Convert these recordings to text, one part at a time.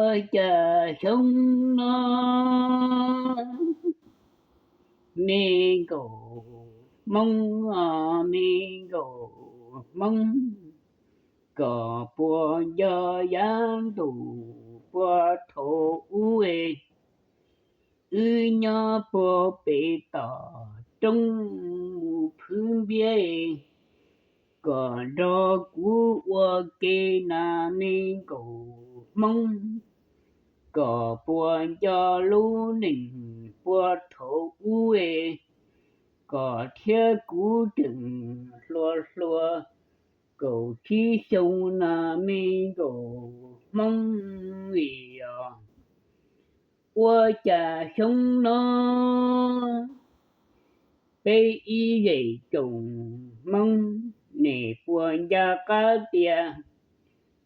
Ua cas xyoo no me nkaus Hmoob, me nkaus Hmoob, kom puas nco yav ntuj puag thaum ub es, wb nyob puag pem tom roob mus phwb npiab es, kom nrog kuv ua ke na me nkaus Hmoob, kom puas nco lub neej puag thaum ub es, kom thiab kuv tseem hluas hluas kaum tsib xyoo na me nkaus Hmoob li os. Ua cas xyoo no peb ib zej tsoom Hmoob, nej puas nco qab tias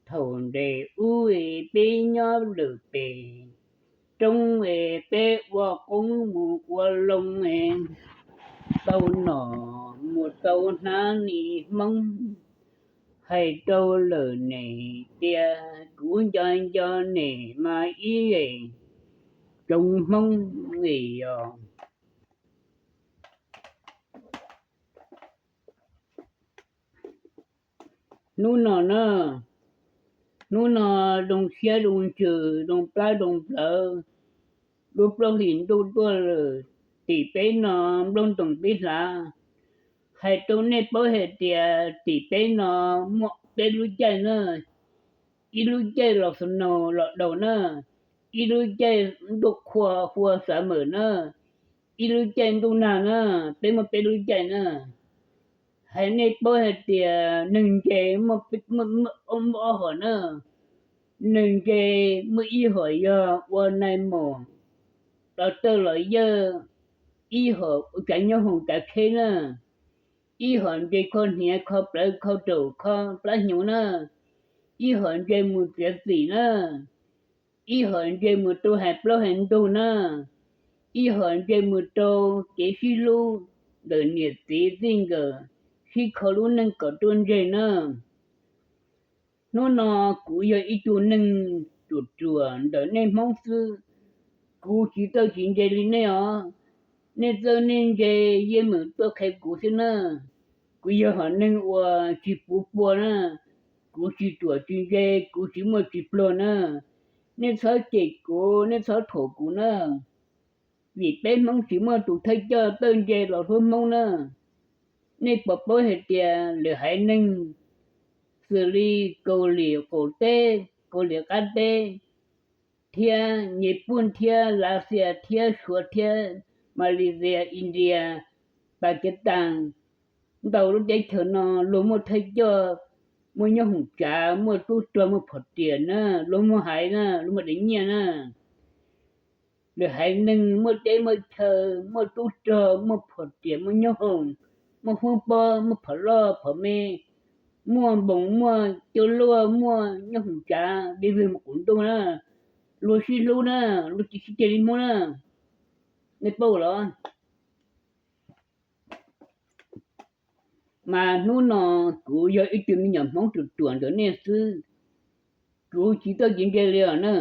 thaum nres ub es peb nyob lawm pem roob es peb ua qoob mus ua loo es tau nom mus tau hnav ni Hmoob. Hais rau lawm nem tias kuv nco nco nem mas ib zej tsoom Hmoob li os. Hnub no na, hnub no zoo siab zoo ntsws zoo plab zoo plawv, lub plaub hlis ntuj tuaj lawm, tim peb no nplooj ntoos pib hlav. Hais rau nej paub hais tias tim peb no muaj peb lub caij na, ib lub caij los snow los daus na, ib lub caij ntuj qhua hua summer na, ib lub caij ntuj nag na, peb muaj peb lub caij na. Hais nej paub hais tias neeg ntse muaj ob hom na, neeg ntse muaj ib hom yog ua nai mos, los tawj los yawj, ib hom ua tsav nyob hoom tsav tsheb na, ib hom ntse kho hniav kho plawv kho raum kho plab hnyuv na, ib hom ntse mus txiav txim na, ib hom ntse mus rau hais plaub hais ntug na, ib hom ntse mus rau kev sib hlub ntawm niam txiv txij nkawm, sib kho lub neej kom ruaj ntseg na. Hnub no kuv yog ib tug neeg ruam ruam ntawm nej Hmoob xwb, kuv tsis txawj tsis ntse li nej os. Nej txawj nej ntse yeej meem tuaj qhia kuv xwb na. Kuv yog hom neeg uas tsis puv pua na, kuv tsis ruam tsis ntse, kuv tsis muaj tsis pluag na. Nej txhob cem kuv, nej txhob thuam kuv na, vim peb Hmoob tsis muaj tus thawj coj txawj ntse los hlub Hmoob na. Nej puas paub hais tias lwm haiv neeg xws li Kaus Lim qaum teb, Kaus Lim qab teb, thiab Nyij Pooj thiab Lav Xias thiab Suav thiab Malaysia, India, Pakistan, ntau lub teb chaws no luag muaj thawj coj, muaj nyob hoom tsav, muaj tub rog, muaj phom riam na, luag muaj haiv na, luag muaj dev nyiaj na. Lwm haiv neeg muaj teb muaj chaw, muaj tub rog, muaj phom riam, muaj nyob hoom, muaj hoob pob, muaj phom loj phom me, muaj npoos, muaj cuaj luaj, muaj nyob hoom tsav, vij vwg mus qub ntuj na, luag sib hlub na, luag tsis sib ceg li Hmoob na. Nej paub los? Mas hnub no kuv yog ib tug me nyuam Hmoob ruam ruam ntawm nej xwb, kuv tsis txawj tsis ntse li os na.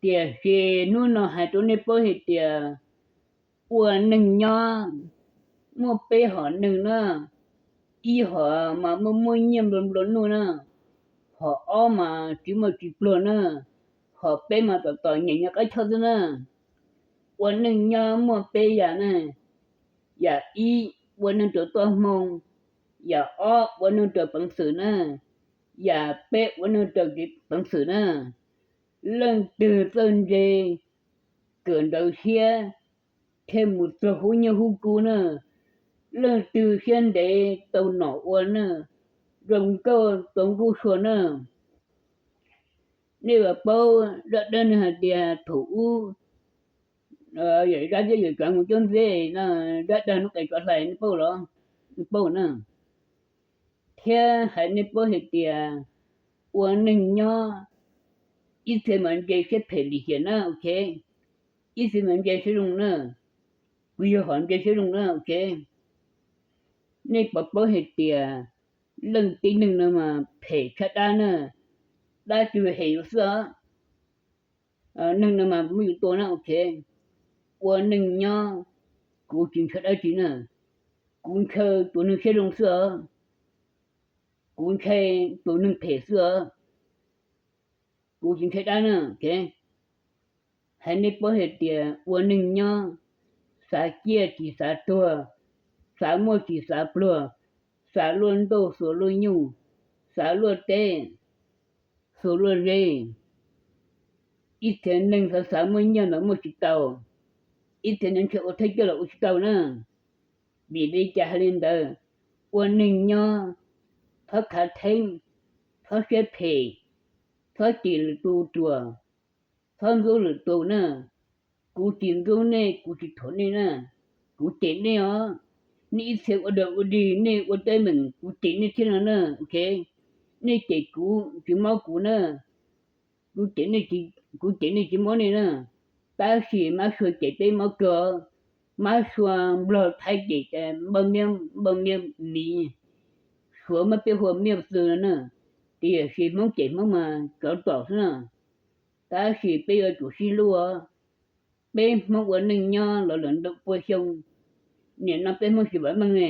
Tiam sis hnub no hais rau nej paub hais tias ua neeg nyob muaj peb hom neeg na, ib hom mas muaj muaj nyiaj nplua nplua nuj na, hom ob mas tsis muaj tsis pluag na, hom peb mas tom tom nyeem nyob qab choj xwb na. Ua neeg nyob muaj peb yam na, yam ib ua neeg rau txoj hmoo, yam ob ua neeg rau peev xwm na, yam peb ua neeg rau kev peev xwm na. Leej twg txawj ntse, kawm ntawv siab, thiaj mus txog hub nyiaj hub kub na. Leej twg siab ntev tau nom ua na, zoo nkauj tau nkuj sua na. Nej puas paub zaj dab neeg hais tias thaum ub, yawm zab thiab yawm tsov mus cuab ntxib no, zaj dab neeg hnub qes tsov hlais, nej paub los? Nej paub na. Thiab hais nej paub hais tias ua neeg nyob, ib txhia mas ntse siab phem lim hiam na, ok, ib txhia mas ntse siab zoo na, kuv yog hom ntse siab zoo na, ok. Nej puas paub hais tias leej tib neeg no mas phem tshaj dab na, dab tsis hem yus xwb os. neeg no mas muab yus tua na, ok. Ua neeg nyob, kuv tsis ntshaw dab tsi na, kuv ntshaw tus neeg siab zoo xwb os, kuv ntshaw tus neeg phem xwb os, kuv tsis ntshaw dab na, ok. Hais nej paub hais tias ua neeg nyob, xav ciaj tsis xav tuag, xav muaj tsis xav pluag, xav luaj ntuj xuas luaj nyuj, xav luaj teb xuas luaj zeb. Ib txhia neeg xav xav muaj nyiaj los muaj tsis tau, ib txhia neeg ntshaw ua thawj coj los ua tsis tau na. Vim li cas hais li ntawd? Ua neeg nyob, txhob khav theeb, txhob siab phem, txhob cim lwm tus ruam, txhob ntxub lwm tus na. Kuv tsis ntxub nej, kuv tsis thuam nej na, kuv cem nej os. Nej ib txhia ua dog ua dig, nej ua teeb meem, kuv cem nej thiab no na, ok. Nej cem kuv tsis mob kuv na, kuv cem nej, kuv cem nej tsis mob nej na. Tab sis mab sua cem peb mob kawg, mab sua nplog thaib cem npaj miab, npaj miab miv, suav muab peb hu ua miaj txwv no na. Tiam sis hmoob cem hmoob mas tsov tom xwb na. Tab sis peb yuav tsum sib hlub os. Peb hmoob ua neej nyob los lawm ntau pua xyoo, nim no peb hmoob tsis vam meej ne.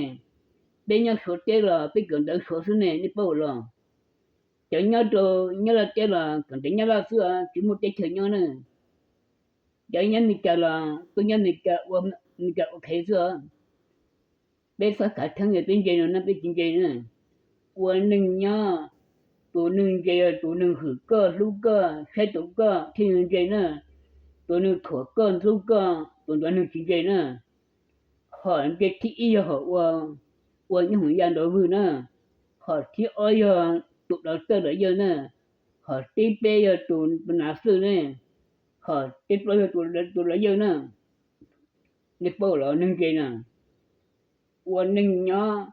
Peb nyob suav teb los peb kawm ntawv suav xwb ne, nej paub los? Cov nyob rau nyab laj teb los kawm ntawv nyab laj xwb, tsis muaj teb chaws nyob na. Cov nyob Meskas los tuaj nyob Meskas ua, Meskas ua qhev xwb. Peb txhob khav theeb, peb ntse no na, peb tsis ntse na. Ua neeg nyob, tus neeg ntse yog tus neeg hwm koj, hlub koj, saib taus koj thiaj ntse na. Tus neeg thuam koj, ntxub koj, tus ntawd neeg tsis ntse na. Hom ntse thib ib yog hom ua, ua nyob hoom ya nrov vwg na. Hom thib ob yog tus dov txawj los yawg na. Hom thib peb yog tus nas xwj ne. Hom thib plaub yog tus los yawg na. Nej paub los neeg ntse na. Ua neeg nyob,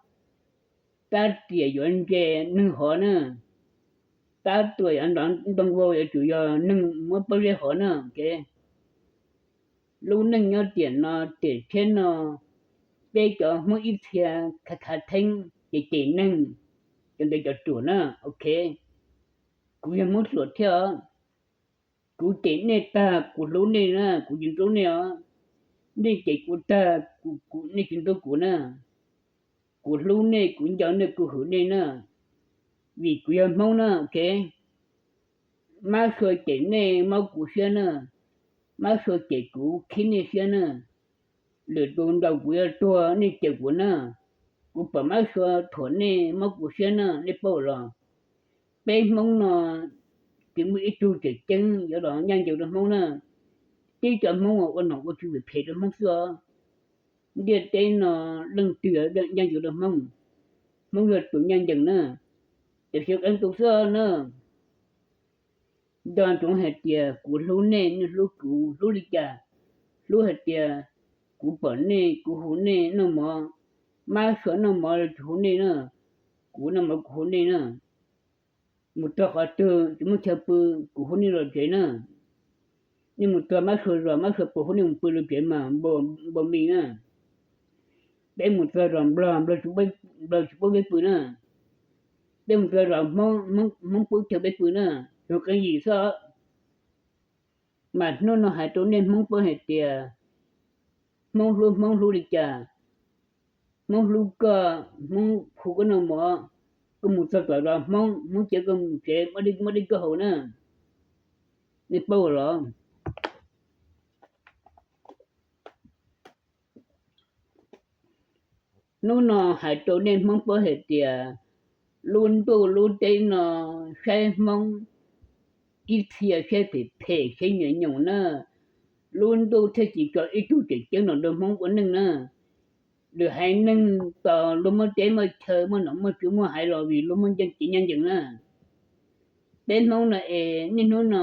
tab tias yuav ntse neeg hov na. Tab tias yuav nrov ntoo vau yuav tsum yog neeg muab pob zeb hov na, ok. Lub neej nyob tiam no, tiam tshiab no, peb cov hmoob ib txhia khav khav theeb ces cem neeg, cov ntawd cov ruam na, ok. Kuv yog hmoob hluas thiab os. Kuv cem nej tag kuv hlub nej na, kuv tsis ntxub nej os. Nej cem kuv tag, nej tsis ntxub kuv na. Kuv hlub nej, kuv nco nej, kuv hwm nej na, vim kuv yog hmoob na, ok. Mab sua cem nej mob kuv siab na, mab sua cem kuv khib nej siab na. Lwm tus ntaus kuv yuav tuag nej cem kuv na. Kuv pom mab sua thuam nej mob kuv siab na, nej paub los? Peb hmoob no tsis muaj ib tug tseem ceeb yuav los ncaj ncees rau hmoob na. Tib cov hmoob uas ua nom ua tswv phem rau hmoob xwb os. Ntiaj teb no leej twg ncaj ncees rau hmoob? Hmoob yog tus ncaj ncees na. Tiam sis qee tus xwb na. Nco ntsoov hais tias kuv hlub nej, nej hlub kuv, hlub li cas? Hlub hais tias kuv pom nej kuv hu nej noj mov, mab sua noj mov los tsis hu nej na, kuv noj mov kuv hu nej na. Mus txog qhov twg tsis muaj chaw pw, kuv hu nej los tsev na. Nej mus txog mab sua zos, mab sua puas hu nej mus pw los tsev mas npau mis na. Peb mus txog zos nplog, nplog tsis pub peb pw na. Peb mus txog zos hmoob, hmoob pub chaw peb pw na, yog qee yim xwb. Mas hnub no hais rau nej hmoob paub hais tias hmoob hlub hmoob hlub li cas. Hmoob hlub koj, hmoob hu koj noj mov, koj mus txog tom zos hmoob, hmoob caw koj mus tsev, muab dej koj haus na. Nej paub los? Hnub no hais rau nej hmoob paub hais tias lub ntuj lub teb no saib hmoob ib txhia saib phem phem saib nyiam nyoos na. Lub ntuj thiaj tsis tso ib tug tseem ceeb los nrog hmoob ua neej na. Lwm haiv neeg tos luag muaj teb muaj chaw muaj nom muaj tswv muaj haiv los vim luag muaj nceej cev ncaj ncees na. Peb hmoob no es niaj hnub no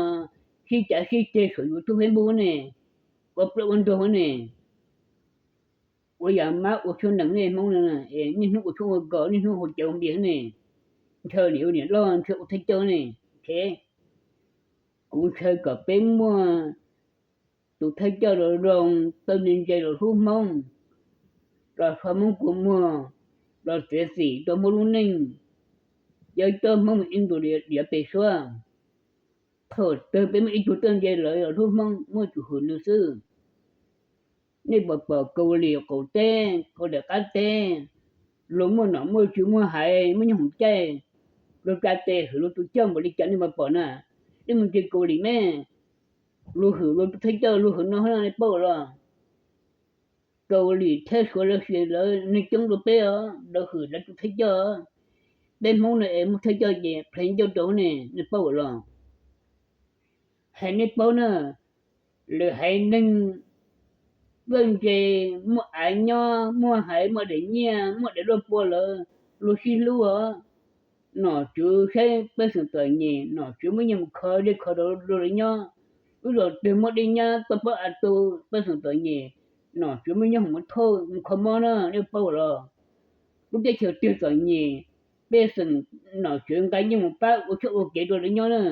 sib cav sib ceg saum YouTube Facebook ne, ua plaub ua ntug ne, ua yam mab ua tshuaj nees nej hmoob no, niaj hnub ua tshuaj ua kos niaj hnub hu cawv npias ne, ntshaw niam ua niam loj ntshaw ua thawj coj ne. Kuv ntshaw kom peb muaj tus thawj coj los zoo, txawj ntse los hlub hmoob, los so hmoob kua muag, los txiav txim rau hmoob lub neej, yuav coj hmoob mus ib ntus diav pes suab. Thaum twg peb muaj ib tug tuaj nce lawv los hlub Hmoob muaj tus hwm nws xwb. Nej puas pom Kaus Lim qaum teb, Kaus Lim qab teb, luag muaj nom muaj tswv muaj haiv muaj nyooj hoom caij, luag tsa tes hwm luag tus coj npaum li cas nej puas pom na? Nej mus ntsia Kaus Lim me, luag hwm luag tus thawj coj luag hwm no hov nej paub los? Kaus Lim thiab Suav lawv sis lawv neeg coob dua peb os, lawv hwm lawv tus thawj coj. Peb Hmoob no es muaj thawj coj ces plheev ncauj rau ne, nej paub los? Hais nej paub na, lwm haiv neeg vaj ntse, muaj av nyob muaj haiv muaj daim nyiaj muaj daim luaj pua lawm, luag sib hlub os. Nom tswv saib pej xeem txom nyem, nom tswv muab nyiaj mus kho dej kho dej rau lawv nyob. Wb los twg muaj dej nyab toj pob av tu, pej xeem txom nyem, nom tswv muab nyob hoom mus thauj mus kho mob na, nej paub los? Lub teb chaws twg txom nyem, pej xeem nom tswv nqa nyiaj mus pab ua txhua ua kev rau lawv nyob na.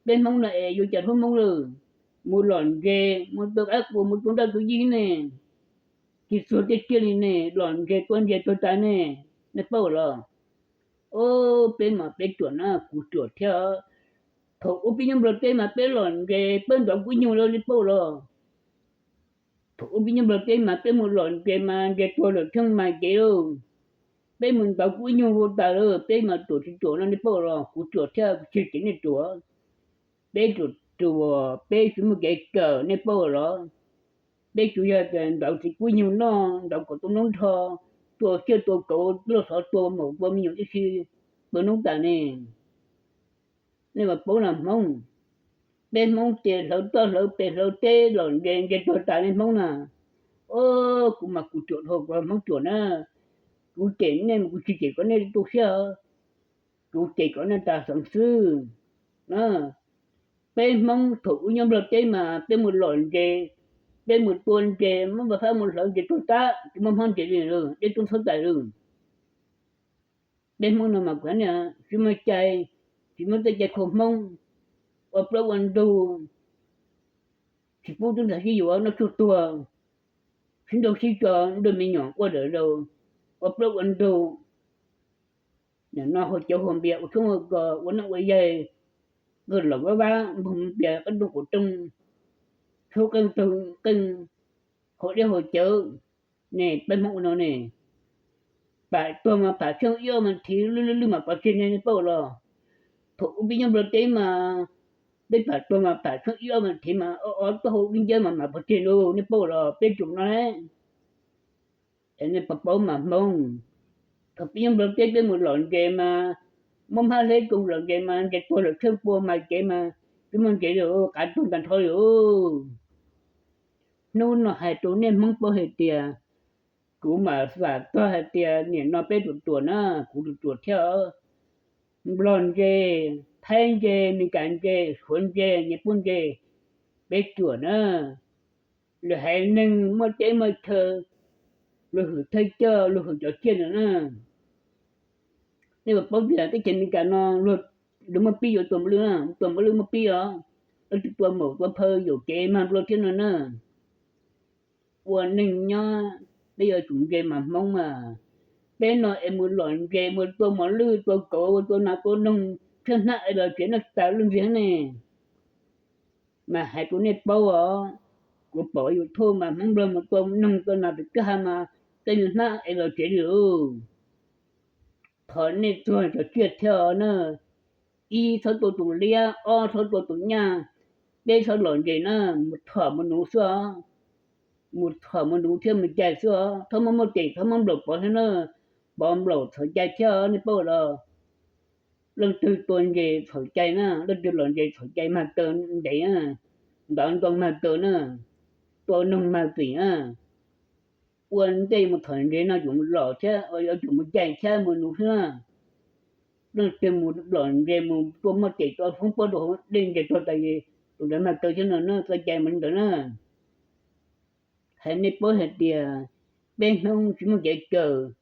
Peb Hmoob no es yuav cas hlub Hmoob lawm? Mus lom ntses, mus tua qab qus, mus tua nroj tua yij ne, tsis txuag tiaj tsiaj li ne, lom ntses tua ntses tuag tas ne, nej paub los? Ob, peb mas peb ruam na, kuv ruam thiab. Thaum ub peb nyob Nplog teb mas peb lom ntses peb ntaus kub nyuj lawm, nej paub los? Thaum ub peb nyob Nplog teb mas peb mus lom ntses mas ntses tuag lawm thiaj mas kev lauj. Peb mus ntaus kub nyuj vau tas lawm, peb mas ruam tsis ruam no, nej paub los? Kuv ruam thiab, kuv tsis kev nej ruam. Peb ruam ruam, peb tsis muaj kev kawm, nej paub los? Peb tsuas yog tias ntaus txiv kub nyuj noj, ntaus kom tua noob nrho, tua tsiaj tua kauv, luaj xov tua maum tua me nyuam tib si, tua noob tas ne. Nej puas paub na Hmoob? Peb Hmoob ces hlawv toj hlawv pes hlawv teb lom ntses ntses tuag tas, nej Hmoob na. Ob, kuv mas kuv ruam dhau, kuv Hmoob ruam na. Kuv cem nej mas kuv tsis cem kom nej tu siab, kuv cem kom nej tas xeev xwb. Peb Hmoob thaum ub nyob Nplog teb mas peb mus lom ntses, peb mus tua ntses, muab npam fab mus hlawv ntses tuag tas, tsis muaj hmab ntses li, dej tub ntxhab tais li. Peb Hmoob no mas kuv hais nej, tsis muaj cai, tsis muaj tej cai khuam Hmoob, ua plaub ua ntug, tsis pub tub ntxhais sib yuav, noj tshuaj tuag, sib nrauj sib tso, nrauj me nyuam quaj dawm zaus, ua plaub ua ntug. Nim no haus cawv haus npias, ua tshoob ua kos, ua neeb ua yaig, nqawj los vab vab, npog npias qab rooj quav rooj, tshub qeej taug qeej, haus dej haus cawv. Ne peb Hmoob ua no ne, pam tuag mas pam tsheej ib ob mas thiv, lwj lwj lwj mas pov tseg ne, nej paub los? Thaum ub peb nyob Nplog teb mas peb pam tuag mas pam tsheej ib ob mas thiv mas o o taub hau dub nciab mas mam pov tseg lauj, nej paub los? Peb ruam no ne. Es nej puas paub mas Hmoob? Thaum peb nyob Nplog teb peb mus lom ntses mas muab hmab hleb rau lom ntses mas ntses tuag lawm tsheej pua mas kev mas tsis muaj ntses li, qav tuag tag nrho li. Hnub no hais rau nej Hmoob paub hais tias kuv mam xam txog hais tias nim no peb ruam ruam na, kuv ruam ruam thiab. Nplog ntses, Thaib ntses, Mes Kas ntses, Suav ntses, Nyij Pooj ntses, peb ruam na. Lwm haiv neeg muaj teb muaj chaw, luag hwm thawj coj, luag hwm cov tsiaj ntawd na. Nej puas paub tias teb chaws Amelikas no luag muaj pib yuav tua mos lwj na, tua mos lwj muaj pib os, lawv tsis tua maum tua phaw yuam kev mag luag thiab no na. Ua neeg nyob peb yuav tsum ntse mas Hmoob mas, peb no es mus lom ntses mus tua mos lwj tua kauv tua nas tua noog, tshuab hnab es los tsev noj tas lub ntxiag ne. Mas hais rau nej paub os, kuv pom YouTube mas Hmoob Nplog mus tua noog tua nas pem kwj ha mas tej hnab es los tsev li lauj. Thov nej txuag cov tsiaj thiab na, ib txhob tua tus liab, ob txhob tua tus nyaj, peb txhob lom ntses na, mus thom mus nuv xwb os. Mus thom mus nuv thiab mus cai xwb os, txhob muab muaj tes txhob muab nplaum pov thiab na, pov nplaum txhaum cai thiab nej paub los? Leej twg tua ntses txhaum cai na, leej twg lom ntses txhaum cai mag taw ntev na, ntov ntoo mag taw na, tua noog mag txim na. Ua ntej mus thom ntses no yuav mus lom thiab, yuav tsum mus cai thiab mus nuv thiab. Leej twg mus lom ntses mus tua muaj tes tua foob pob rau hauv dej ntses tuag tas, tus ntawd mag taw thiab no na, txoj cai mus li ntawd na. Hais nej paub hais tias peb Hmoob tsis muaj kev kawm,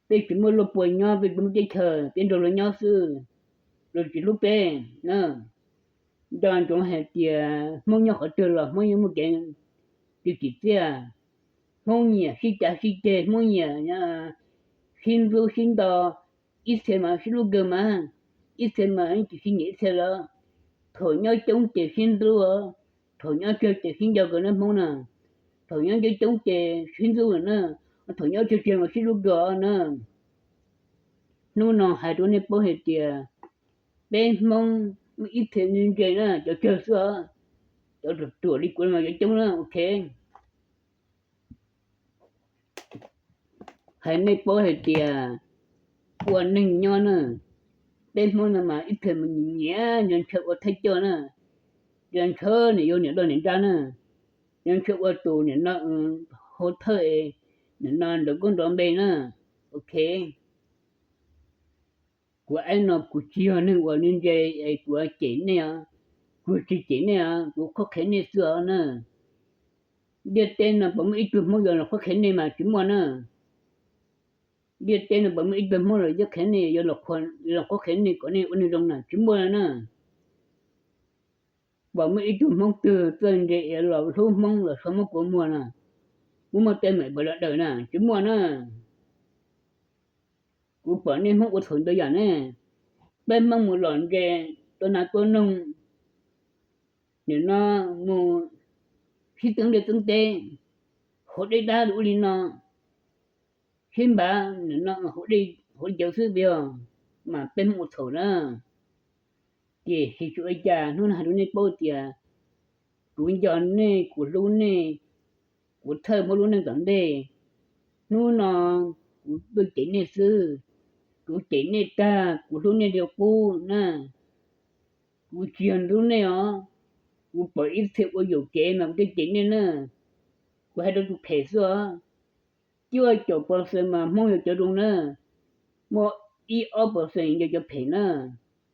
peb tsis muaj luaj pua nyob, peb tsis muaj teb chaws, peb nrog luag nyob xwb, luag tsis hlub peb na. Nco ntsoov hais tias Hmoob nyob qhov twg los Hmoob yeej muaj kev tsis tsim txiaj. Hmoob nyiam sib cav sib ceg, Hmoob nyiam sib ntxub sib nto, ib txhia mas sib hlub kawg mas, ib txhia mas tsis sib nyiam ib txhia lawm. Thaum nyob coob ces sib ntxub, thaum nyob tsawg ces sib nco kawg na Hmoob na. Thaum nyob coob coob ces sib ntxub na, thaum nyob tsawg tsawg mas sib hlub kawg na. Hnub no hais rau nej paub hais tias peb Hmoob muaj ib txhia ntse na, cov tsawg xwb os, cov ruam ruam li kuv mas cov coob na, ok. Hais nej paub hais tias ua neeg nyob na, peb Hmoob no mas ib txhia mus nyiam nyiam nco ntshaw ua thawj coj na, nco ntshaw niam yau niam doj niam nrab na, nco ntshaw ua tus niam no hau thawj, niam no nrov koob nrov npe na, ok. Kuv aib no kuv tsis yog neeg uas ntse es kuv cem nej os, kuv tsis cem nej os, kuv qhuab qhia nej xwb os na. Ntiaj teb no puas muaj ib tug Hmoob yuav los qhuab qhia nej mas tsis muaj na. Ntiaj teb no puas muaj ib tug Hmoob los qhuab qhia nej, yuav los qhuab qhia nej kom nej ua neeg zoo na, tsis muaj na. Puas muaj ib tug Hmoob twg txawj ntse es los hlub Hmoob los so Hmoob kua muag na, muab muaj tej meem puas los daws na, tsis muaj na. Kuv pom nej Hmoob ua txhaum ntau yam ne, peb Hmoob mus lom ntses tua nas tua noog, nim no mus sib txeeb liaj txeeb teb, haus dej dab ua li no, sib npav nim no haus dej cawv xwb yog, mas peb Hmoob ua txhaum na. Tiam sis tsis ua cas, hnub no hais rau nej paub tias kuv nco nej, kuv hlub nej, kuv thawj Hmoob lub neej tom ntej. Hnub no kuv tuaj cem nej xwb, kuv cem nej tag kuv hlub nej li qub na. Kuv tsis yog ntxub nej os, kuv pom ib txhia ua yuam kev mas kuv thiaj cem nej na. Kuv hais rau tus phem xwb os. Cuaj caum percent mas Hmoob yog cov zoo na, muaj ib ob percent yog cov phem na,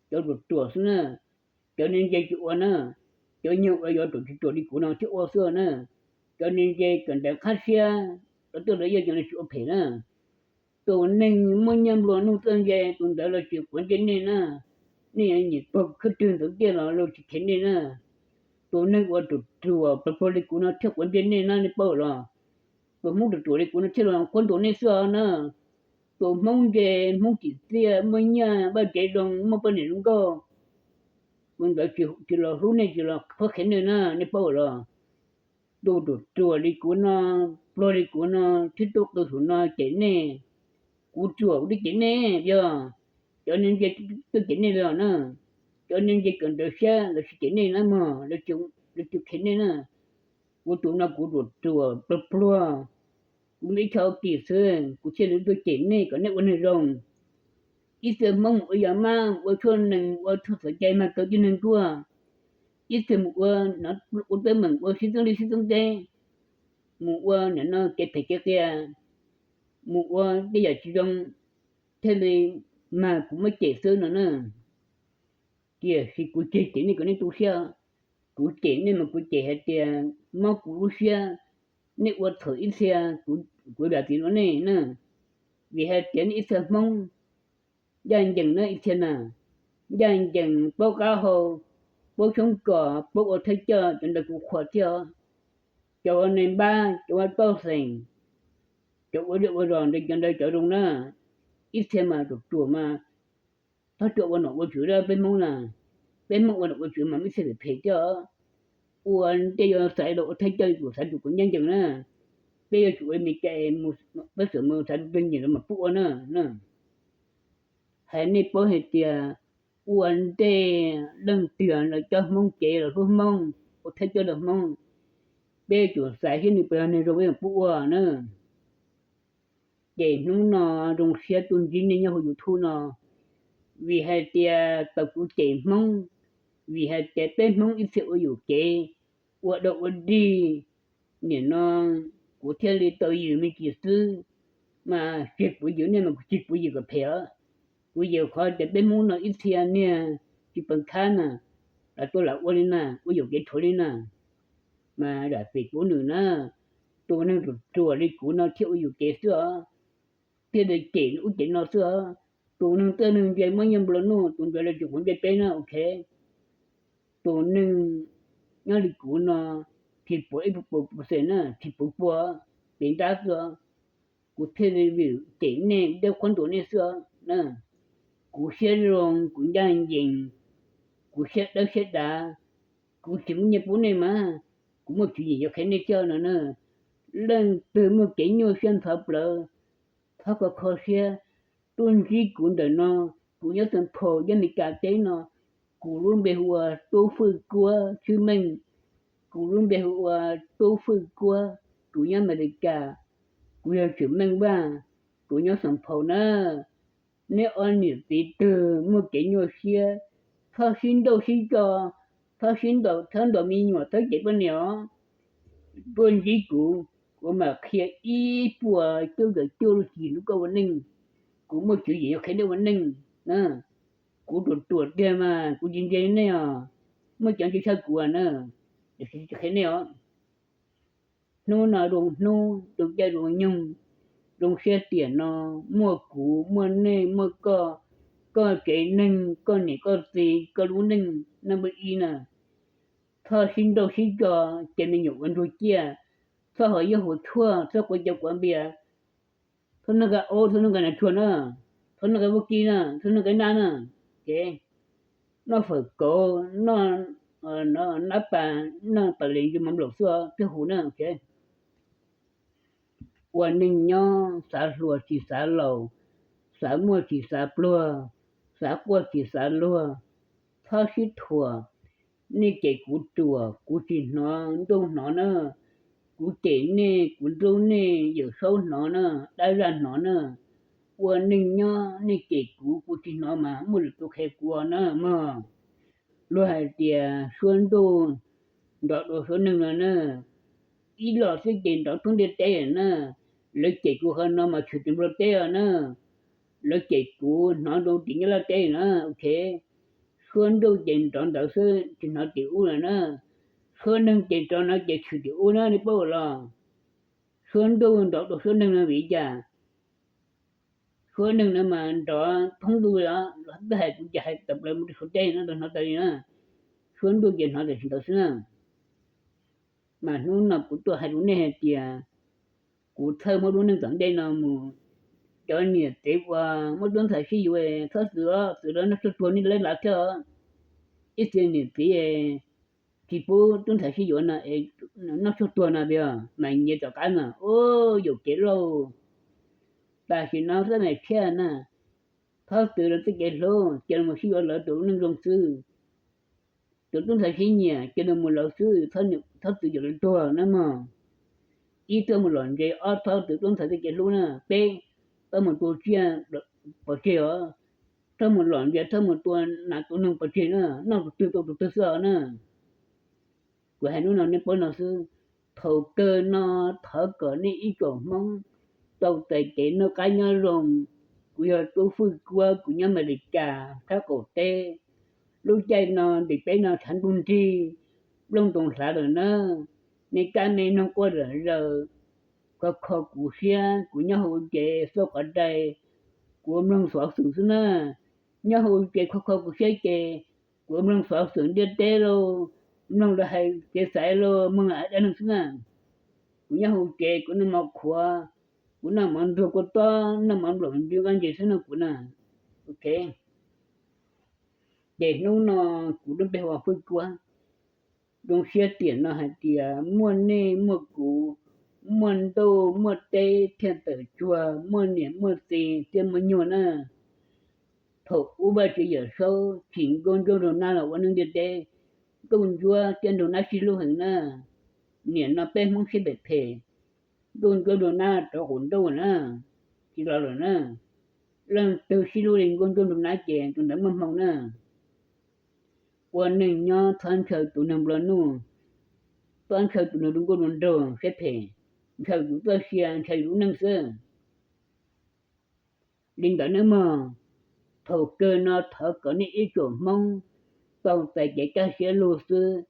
cov ruam ruam xwb na. Cov neeg ntse tsis ua na, cov neeg ua yuav ruam tsis ruam li kuv no thiaj ua xwb na. Cov neeg ntse kawm ntawv qab siab, lawv tuaj lawv yeej cov neeg tsis ua phem na. Tus neeg muaj nyiaj nplua nuj txawj ntse tus ntawd los tsis quav ntsej nej na. Nej yuav nyiam puag khwb twg ntawd tiag los luag tsis kheev nej na. Tus neeg uas ruam ruam pluag pluag li kuv no thiaj quav ntsej nej na, nej paub los? Tus Hmoob ruam ruam li kuv no thiaj los qhuab ntuas nej xwb os na. Tus Hmoob ntse, Hmoob tsim txiaj, muaj nyiaj, npaj tsev zoo, muaj poj niam zoo nkauj, tus ntawd tsis los hlub nej, tsis los qhuab qhia nej na, nej paub los? Tus ruam ruam li kuv no, pluag li kuv no, thiab tuaj qw saum no cem nej, kuv ruam kuv twb cem nej yog, cov neeg ntse twb cem nej li os na. Cov neeg ntse kawm ntawv siab lawv tsis cem nej na mog, lawv tsis kheev nej na. Kuv tus no kuv ruam ruam pluag pluag, kuv muaj ib co kim xwb kuv thiaj li tuaj cem nej kom nej ua neeg zoo. Ib txhia Hmoob mus ua yam mab, ua tshuaj nees, ua tshuaj txhaum cai mag kaw tib neeg tuaj. Ib txhia mus ua, ua teeb meem, ua sib txeeb liaj sib txeeb teb, mus ua nim no kev phem kev qias, mus ua tej yam tsis zoo, thiaj li mag kuv muab cem xwb no na. Tiam sis kuv tsis cem nej kom nej tu siab, kuv cem nej mas kuv cem hais tias mob kuv lub siab, nej ua txhaum ib txhia, kuv zam txim rau nej na. Vim hais tias nej ib txhia Hmoob ncaj ncees na ib txhia na, ncaj ncees paub qab hau, paub xyoob kos, paub ua thawj coj, cov ntawd kuv qhuas thiab os. Cov ua neeg npab, cov ua tauj xeem, cov ua liaj ua zos ntawd cov ntawd cov zoo na. Ib txhia mas ruam ruam mas txhob tsuas ua nom ua tswv rau peb Hmoob na. Peb Hmoob ua nom ua tswv mas muaj ib txhia phem phem thiab os. Ua ntej yuav xaiv los ua thawj coj yuav tsum xaiv tus kuv ncaj ncees na. Peb yuav tsum ua li Meskas, peb txawm mus xaiv tus twg nyiam los mas pub ua na. Hais nej paub hais tias ua ntej leej twg los coj Hmoob cev los hlub Hmoob, ua thawj coj rau Hmoob, peb yuav tsum xaiv thiab nws puas yog neeg zoo peb mam pub ua na. Ces hnub no zoo siab tuaj ntsib nej nyob hauv YouTube no, vim hais tias tau kuv cem Hmoob, vim hais tias peb Hmoob ib txhia ua yuam kev, ua dog ua dig. Nim no kuv thiaj li tau yws me ntsis xwb, mas tsis kuv yws nej mas kuv tsis kuv yws kom phem os. Kuv yws qhov tias peb Hmoob no ib txhia niag tsis peev khab na, lam tuaj lam ua li na, ua yuam kev rhuav li na. Mas zam txim rau nws na, tus neeg ruam ruam li kuv no thiaj ua yuam kev xwb os, thiaj li cem ub cem no xwb os. Tus neeg txawj neeg ntse muaj nyiaj nplua nuj, tus ntawd lawv tsis quav ntsej peb na, ok. Tus neeg nyob li kuv no, tsis puav ib puas pua xees na, tsis puav pua, pem ntab xwb os. Kuv thiaj li vwm cem nej, dawb qhuab ntuas nej xwb os. Kuv siab zoo, kuv ncaj ncees, kuv siab dawb siab dav, kuv tsis muaj nyiaj pub nej mas, kuv muaj tswv yim yuav qhia nej coj no na. Leej twg muaj kev nyuaj siab ntxhov plawv, txhob kho kho siab, tuaj ntsib kuv ntawm no, kuv nyob Xeem Phaum nyob Amelikas teb no, kuv lub npe hu ua Tub Fwj Kuab Tswb Meej, kuv lub npe hu ua Tub Fwj Kuab, kuv nyob Amelikas, kuv yog Tswv Meej Vaj, kuv nyob Xeem Phaum na. Neb ob niam txiv twg muaj kev nyuaj siab, txhob sib nrauj sib tso, txhob sib ntaus, txhob ntaus me nyuam, txhob cem poj niam os. Tuaj ntsib kuv, kuv mam qhia ib puas cuaj caum cuaj lub tswv yim rau koj ua neej. Kuv muaj tswv yim yuav qhia nej ua neej. Kuv ruam ruam tiag mas kuv tsis ntse nej os. Muaj cov ntse tshaj kuv na, tiam sis tsis qhia nej os. Hnub no zoo hnub, zoo caij zoo nyoog, zoo siab tiam no, muaj kuv, muaj nej, muaj koj, koj tsev neeg, koj niam koj txiv, koj lub neej, neej npawb ib na. Txhob sib nrauj sib tso, ces me nyuam ua ntsuag ciaj, txhob haus yeeb haus tshuaj, txhob quav cov quav npias, txhob noj nqaij aub, txhob noj nqaij nas tsuag na, txhob noj nqaij vaub kib na, txhob noj nqaij nab na. Ces noj fawm kauv, noj nab pas, noj pas les ntsw mov nplaum xwb, thiaj huv na. Ua neej nyob xav hluas tsis xav laus, xav muaj tsis xav pluag, xav quaj tsis xav luag, txhob sib thuam. Nej cem kuv ruam kuv tsis hnov nrauj hnov na, kuv cem nej kuv nrauj nej yawm saub hnov na, dab zaj hnov na. Ua neej nyob nej cem kuv kuv tsis hnov mas muaj lwm tus qhia kuv na mog. Luag hais tias suab ntuj nrov dua suab neeg no na. Ib los xwb ces nrov thoob ntiaj teb na. Lawv cem kuv qhov no mas tshwm tim Nplog teb os na. Lawv cem kuv hnov rau tim Nyab Laj teb na, ok. Suab ntuj ces nrov ntawd xwb tsis hnov tim ub lawm na. Suab neeg ces nrov no ces tshwm tim ub na, nej paub los? Suab ntuj nrov dua suab neeg no vim li cas? Suab neeg no mas nrov thoob ntuj os, twb hais kuv ces hais tawm plaws mus rau Suav teb no hnov tas li na. Suab ntuj ces hnov tam sim ntawd xwb na. Mas hnub no kuv tuaj hais rau nej hais tias kuv txhawj muab lub neej tom ntej no mus. Cov niam tsev uas muab tub ntxhais sib yuav, txhob xwm os, xwm los noj tshuaj tuag nej lawv lav thiab os. Ib txhia niam txiv tsis pub tub ntxhais sib yuav no es noj tshuaj tuag no tiag mas nyias tom qab no, ua yuam kev lauj. Tam sim no xab maim tshiab na, txhob xwm lawv txoj kev hlub, cia lawv mus sib yuav lawv tus lub neej zoo xwb. Tus tub ntxhais sib nyiam cia lawv mus lawv xwb, txhob xwm yuav lawv tuag na mog. Ib, txhob mus lom ntse, ob, txhob xwm tub ntxhais txoj kev hlub na, peb, txhob mus tua tsiaj pov tseg os, txhob mus lom ntse, txhob mus tua nas tua noog pov tseg na, noj tus twg tau tus twg xwb os na. Kuv hais hnub no nej paub no xwb, thaum kawg no thov kom nej ib tsoom Hmoob tau txais kev noj qab nyob zoo. Kuv yog Tub Fwj Kuab, kuv nyob Amelikas thab qaum teb. Lub caij no ntim peb no tshav ntuj nrig, nplooj ntoo hlav lawm na, nej kab me noog quaj zom zaws, kho kho kuv siab, kuv nyob hauv tsev xauj qhov rai, kuv mloog xov xwm xwb na. Nyob hauv tsev kho kho kuv siab ces kuv mloog xov xwm ntiaj teb lauj, mloog lawv hais kev xaiv lauj, mloog lawv hais dab neeg xwb na. Kuv nyob hauv tsev kuv noj mov qhuav, kuv noj mov ntsuag kua tob, noj mov nplaum ntsws nqaij ntses xwb no kuv na. Ok, ces hnub no kuv lub npe hu ua Fwj Kuab. Zoo siab tiam no hais tias muaj nej muaj kuv, muaj ntuj muaj teb thiaj tawm tsuag, muaj niam muaj txiv thiaj muaj nyuag na. Thaum ub Vaj Tswv Yawm Saub tsim Nkauj Ntsuab Nraug Nab los ua neej ntiaj teb, Nkauj Ntsuab thiab Nraug Nab sib hlub heev na. Nim no peb Hmoob siab phem phem, Nkauj Ntsuab Nraug Nab rov qaum ntuj na, tsis los lawm na. Leej twg sib hlub li Nkauj Ntsuab Nraug Nab ces tus ntawd muaj hmoo na. Ua neej nyob txhob ntshaw tus neeg nplua nuj, txhob ntshaw tus neeg rau nkauj rau nraug siab phem, ntshaw yus txoj sia, ntshaw yus lub neej xwb. Li ntawd nawb mog, thaum kawg no thov kom nej ib tsoom Hmoob tau txais kev kaj siab lug xwb.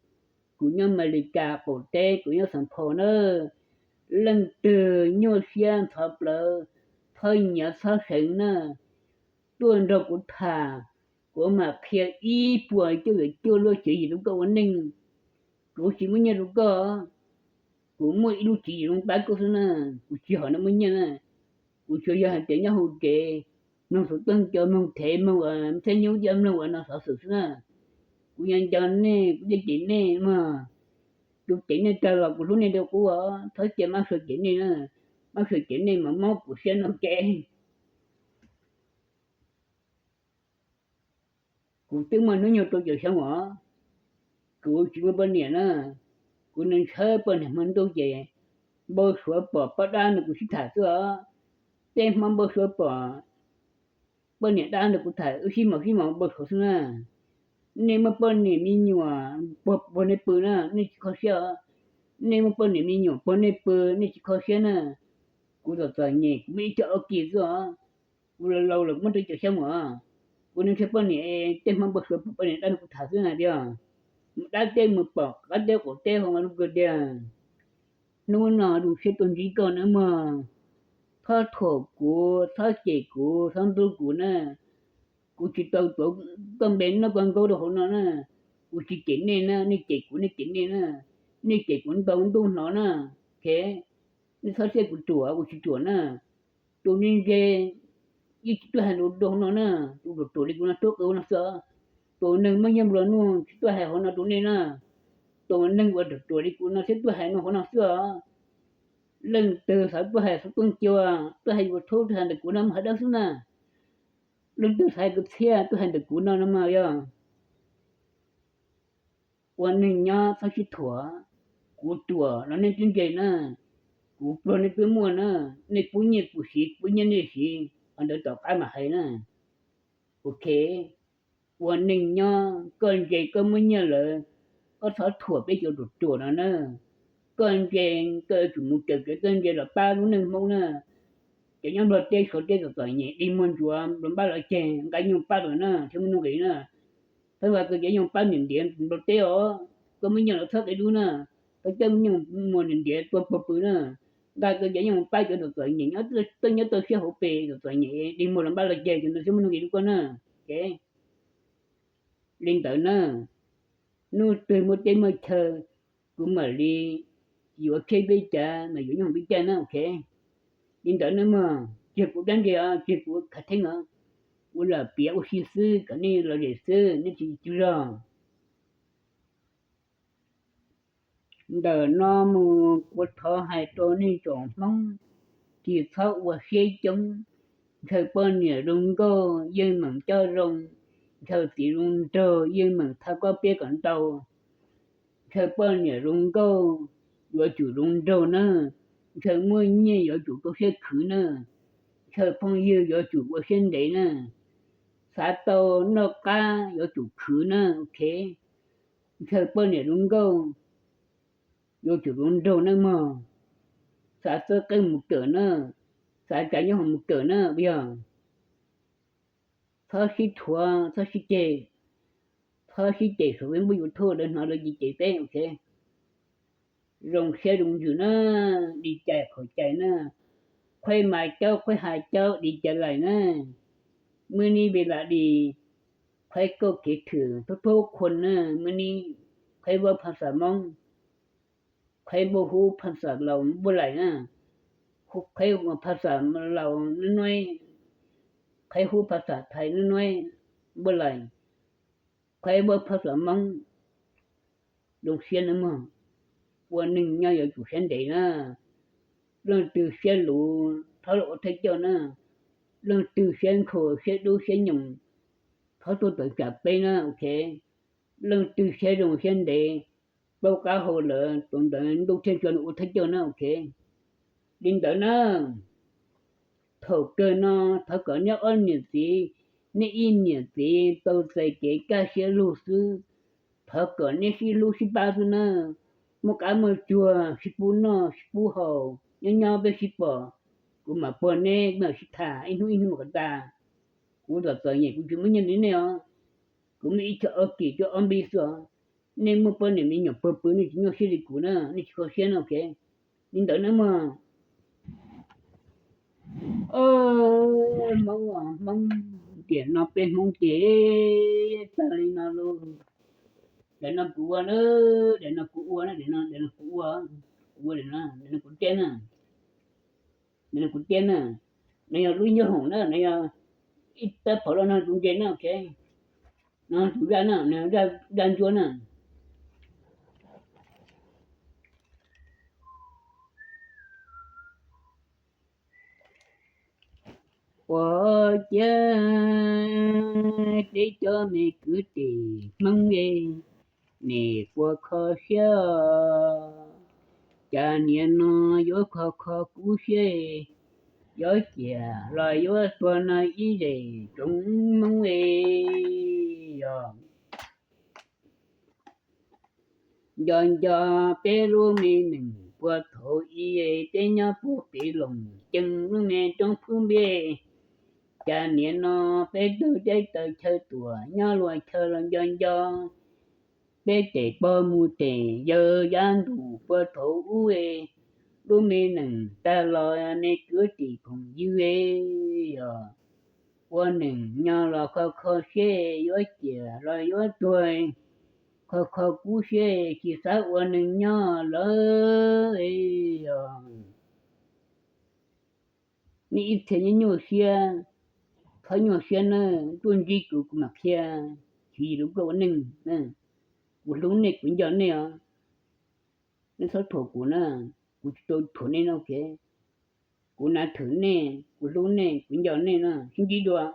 Kuv nyob Amelikas qaum teb, kuv nyob Xeem Phaum na. Leej twg nyuaj siab ntxhov plawv, txhob nyiav txhob seev na. Tuaj nrog kuv tham, kuv mam qhia ib puas cuaj caum cuaj lub tswv yim rau koj ua neej. Kuv tsis muaj nyiaj rau koj, kuv muaj ib lub tswv yim zoo pab koj xwb na. Kuv tsis hom no muaj nyiaj na, kuv tsuas yog hais tias nyob hauv tsev, mloog xov tooj, mloog thev, mloog thiab nyub, mloog ua no xov xwm xwb na. kuv nco nco nej, kuv cem nej mas, kuv cem nej tag los kuv hlub nej dua qub os, txhob cia mab sua cem nej na, mab sua cem nej mas mob kuv siab no ces. Kuv twb muaj hnub nyoog rau caum xyoo os, kuv tsis muaj poj niam na, kuv neeg tshawb poj niam hmo ntuj ces npau suav pom poj dab nrog kuv sib tham xwb os, tej hmo npau suav pom poj niam dab nrog kuv tham wb sib mos sib mos npau suav xwb na. Nej muaj poj niam me nyuam puag puag nej pw na nej tsis kho siab os, nej muaj poj niam me nyuam puag nej pw nej tsis kho siab na. Kuv txom txom nyem kuv muaj ib co ob kis xwb os, kuv laus laus lawm kuv muaj rau caum xyoo os, kuv neeg tshawb poj niam, tej hmo npau suav pom poj niam dab nrog kuv tham xwb na tiag. Mus dab teb mus pom qab teb qaum teb hauv lub kawg tiag. Hnub no zoo siab tuaj ntsib koj na mog, txhob thuam kuv, txhob cem kuv, txhob ntxub kuv na. Kuv tsis tau tuav koj npe noj koj nkaub rau hauv no na. Kuv tsis cem nej na, nej cem kuv nej cem nej na, nej cem kuv ntau ntuj hnov na. Ok, nej txhob saib kuv ruam, kuv tsis ruam na. Tus neeg ntse yeej tsis tuaj hais lus rau hauv no na, tus ruam ruam li kuv no tuaj qw hauv no xwb os. Tus neeg muaj nyiaj nplua nuj tsis tuaj hais hauv no rau nej na. Tus neeg uas ruam ruam li kuv no thiaj tuaj hais no hauv no xwb os. Leej twg xav tuaj hais xov tooj cua, tuaj hais YouTube tuaj hais ntawm kuv no mas hais dawb xwb na. Leej twg xav hais kwv txhiaj tuaj hais ntawm kuv no no mas yog ua neeg nyob txhob sib thuam. Kuv ruam los nej twb ntse na, kuv pluag nej twb muaj na, nej pub nyiaj kuv siv, pub nyiaj nej siv, qhov ntawd tom qab mam hais na. Ok, ua neeg nyob koj ntse koj muaj nyiaj lawm, koj txhob thuam peb cov ruam ruam no na. Koj ntse koj yuav tsum mus raws kev koj ntse los pab lub neej Hmoob na. Cov nyob Nplog teb Suav teb txom txom nyem dig muag ntsuav nplua npab los ceg nqa nyuj pab lawm na thiab muaj nuj nqis na. Thov vam koj cov nyoog pab niam ntiav Nplog teb os, koj muaj nyiaj los txhob qia dub na, koj coj muaj nyiaj mus niam ntiav tua puag pw na. Nqa koj cov nyoog pab cov txom txom nyem nyob toj nyob toj siab hauv pes txom txom nyem dig muag los npab los ceg cov ntawd thiab muaj nuj nqis rau koj na. Li ntawd na, hnub twg muaj teb muaj chaw, kuv mam li yuav khiab peb cav mas yuav nyoog peb cav na, ok. Li ntawd na mog, tsis yog kuv dab ntse os, tsis yog kuv khav theeb os, kuv lam piav ua si xwb kom nej lom zem xwb, nej tsis tsaug zog. Ntawm no mus kuv thov hais rau nej tsoom Hmoob, tsis txhob ua siab coob. Ntshaw poj niam zoo nkauj yeej meem coj zoo, ntshaw txiv zoo nraug yeej meem thaj kob piab kom ntau. Ntshaw poj niam zoo nkauj yuav tsum zoo nraug na, ntshaw muaj nyiaj yuav tsum rau siab khwv na, ntshaw phooj ywg yuav tsum ua siab ntev na, xav tau noj qab yuav tsum khwv na, ok. Ntshaw poj niam zoo nkauj yuav tsum zoo nraug na mog, xav txawb qeej mus kawm na, xav tsav nyob hoom mus kawm na, puas yog? Txhob sib thuam, txhob sib ceg, txhob sib cem saum Facebook YouTube lawv hnov lawv cem cem peb, ok. Zoo siab zoo ntsws na, di cais qhov cais na, khuaib mas caub khuaib has caub di cais lais na, muaj nib ve lam di, khuaib kauj kev thwm thub thub khuam na, muaj nib, khuaib vaub phas xas Moob, khuaib vaub hub phas xas Laus npuaj lais na, khuaib phas xas Laus nub nuaib, khuaib hub phas xas Thaib nub nuaib npuaj lais, khuaib vaub phas xas Moob. Zoo siab na mog, ua neeg nyob yuav tsum siab ntev na. Leej twg siab luv txhob los ua thawj coj na. Leej twg siab nkhaus siab dub siab nyoos txhob tuaj tawm tsam peb na, ok. Leej twg siab zoo siab ntev, paub qab hau lawm tus ntawd ntuj thiaj tso nws ua thawj coj na, ok. Li ntawd na, thaum kawg no thov kom nej ob niam txiv, nej ib niam txiv tau txais kev kaj siab lug xwb. Thov kom nej sib hlub sib pab xwb na. Muaj qab muaj tsuag sib pub noj sib pub haus, nyob nyob peb sib pom, kuv mam puag neb mam sib tham ib hnub ib hnub kom tas. Kuv txom txom nyem kuv tsis muaj nyiaj li nej os. Kuv muaj ib co ob kis cuaj ob npib xwb os. Nej muaj poj niam me nyuam puag pw nej tsis nyuaj siab li kuv na, nej tsis kho siab na, ok. Li ntawd na mog. Hmoob, Hmoob, tiam no peb Hmoob ces tag li no lauj. Daim no kuv ua na, daim no kuv ua na, daim no kuv ua, kuv ua daim no, daim no kuv tiab na, daim no kuv tiab na. No yog lub nyob hoom na, no yog ib tab phom loj no tus ntse na, ok. No tus zaj na, zaj ntsuab na. Ua ciav peb cov me kwv tij Hmoob es, nim puas kho siab os? Cas niaj no yuav kho kho kuv siab, yuav ciam los yuav tuag no ib zem tsoom Hmoob es. Yog nco nco peb lub me neej puag thaum ub, peb nyob puag pem Loos Ceeb lub me roob Phwb Npej. Cas niaj no peb tug teb taws chaw tuam nyob luag chaw los nco nco, peb tes pog mus tes yawg yab ntus puag thaum ub, lub me neej tag los me kwv tij phooj ywg es, yog ua neej nyob los kho kho siab, yuav ciam los yuav tuag, kho kho kuv siab, tsis xav ua neej nyob lawm es. Nej ib txhia nyuaj siab, txhob nyuaj siab na, tuaj ntsib kuv, kuv mam qhia, tsis yog lus koj ua neej. Kuv hlub nej, kuv nco nej os. Nej txhob thuam kuv na, kuv tsis tau thuam nej no. Kuv nav thwm nej, kuv hlub nej, kuv nco nej na, sib ntsib dua.